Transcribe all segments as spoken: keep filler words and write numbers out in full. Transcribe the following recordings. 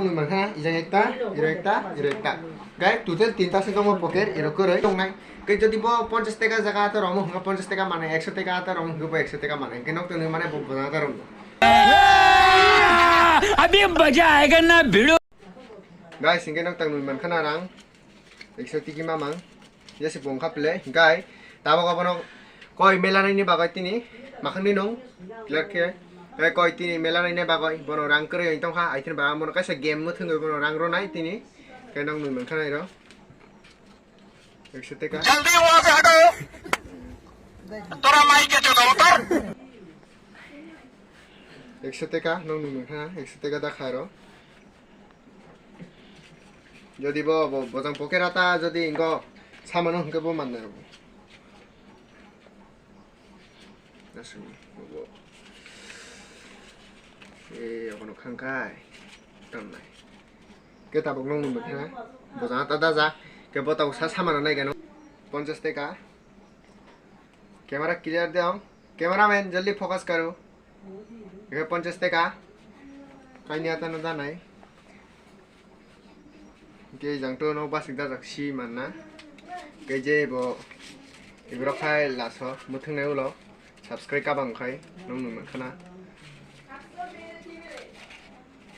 Nung mankha, ijang ekta, iro ekta, iro ekta. Guys, total tinta se tongo pocket, iro kwrwi tongnai. Khe jodi bo ponchash taka jaga ta romo hwnga ponchash taka mane, ekso taka ta romo hwnga bo ekso taka mane. Khe nok tongwi mane bo bana ta romo. अभी मजा आएगा ना भिड़ो। Guys, hingke nok tangwi mankha na rang. Ekso tiki mamang. Jesi bongkha pile. Hingkai. Tabok abono koi mela naini bagoi tini. Makhangni nung. Clear khe. Koi tini mela naini bagoi. Bono rang kwrwi tongkha. Aithin ba bono kaisa game mwthangwi bono rang ronai tini. Khe nok nwi mankha nairo. Ekso teka. जल्दी वहां से हटो। थोड़ा माइक के चलो उधर। Ekso teka, nung nung nung ha, ekso teka da khairo. Jodi bo, bo, bojang pocket rata, jodi ingo samano hingke bo manna rw. Nasung, bo. E, abono khangkai. Tamnai. Ke tabok nung nung ha. Bojang ta da ja. Ke bo tabok sa samano nai gano. Ponchash teka. Camera clear de ong. Cameraman, jaldi focus karo. Eke ponchash teka. Kaini ata no danai. Ke jang to no basik dajak si manna. Ke je bo. Ibro khai laso. Muthung nai ulo. Subscribe kabang khai. Nung nung khana.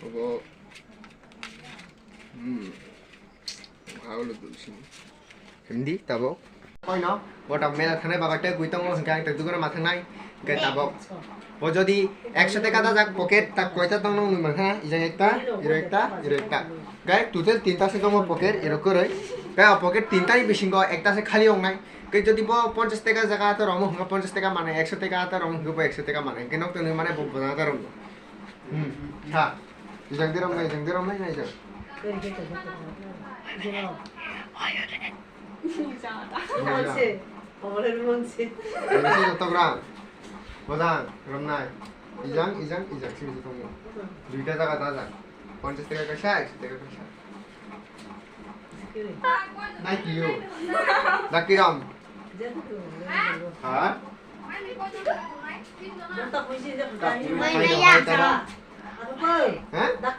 Obo. Hmm. Haulo dulsini. Hindi, tabok. Koino, bota mela thanai baga te gui tongo, hingke ang te dugano ma thangnai, hingke tabok. Bo jodi ekso teka dajak pocket, tak koita tongno nung mankha, ijang ekta, iro ekta, iro ekta. Gai, total tinta se tongo pocket, iro kwrwi. Gai, o pocket tinta ni bisingo ekta se khali wngnai. Gai, jodi bo ponchash teka jaga ta romo hwnga ponchash teka mane, ekso teka ta romo hwnga bo ekso teka mane. Hingke nok tongwi mane bo bana ta romo. Hmm, sa. Ijang de romnai, ijang de romnai, na ijang. Monse. Monse. Monse jotok rang. Bojang, romnai. Ijang, ijang, ijang, sini jotok mo. Duita jaga dajak. Ponchash teka kaisa, ekso teka kaisa. Nai kiyo. Daki ram. Ha?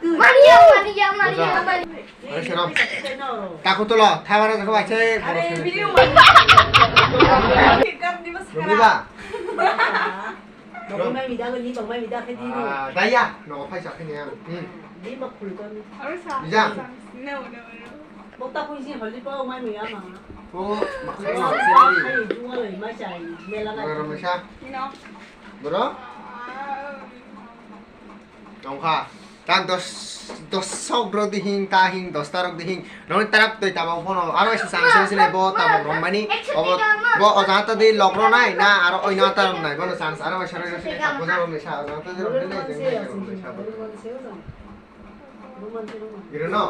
Maniya, maniya, maniya, maniya. Taku tulo, thabara jaga bacha. Romdiba. Daya, no phai sa khini ang. Hmm. Ija. Bokta pun si holi pa umai mi ama. O, makhai ma sini. Ai, jual ai, mai sai, mela lai. Bro, mai sa. Bro? Tongkha. Tang dos, dos sok bro dihing, ta hing, dos ta rok dihing. Noni tarap toi tabo bono. Aro esa chance sini bo tabo romani. Obo, bo oja ta di lok ro nai na aro oino ta rom nai. Bono chance aro esa ro sini tabo rom sa. Oja ta di rom nai. Giro no?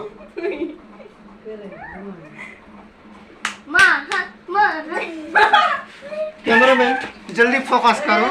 Ma, ha, ma, ha. Cameraman, jaldi focus karo.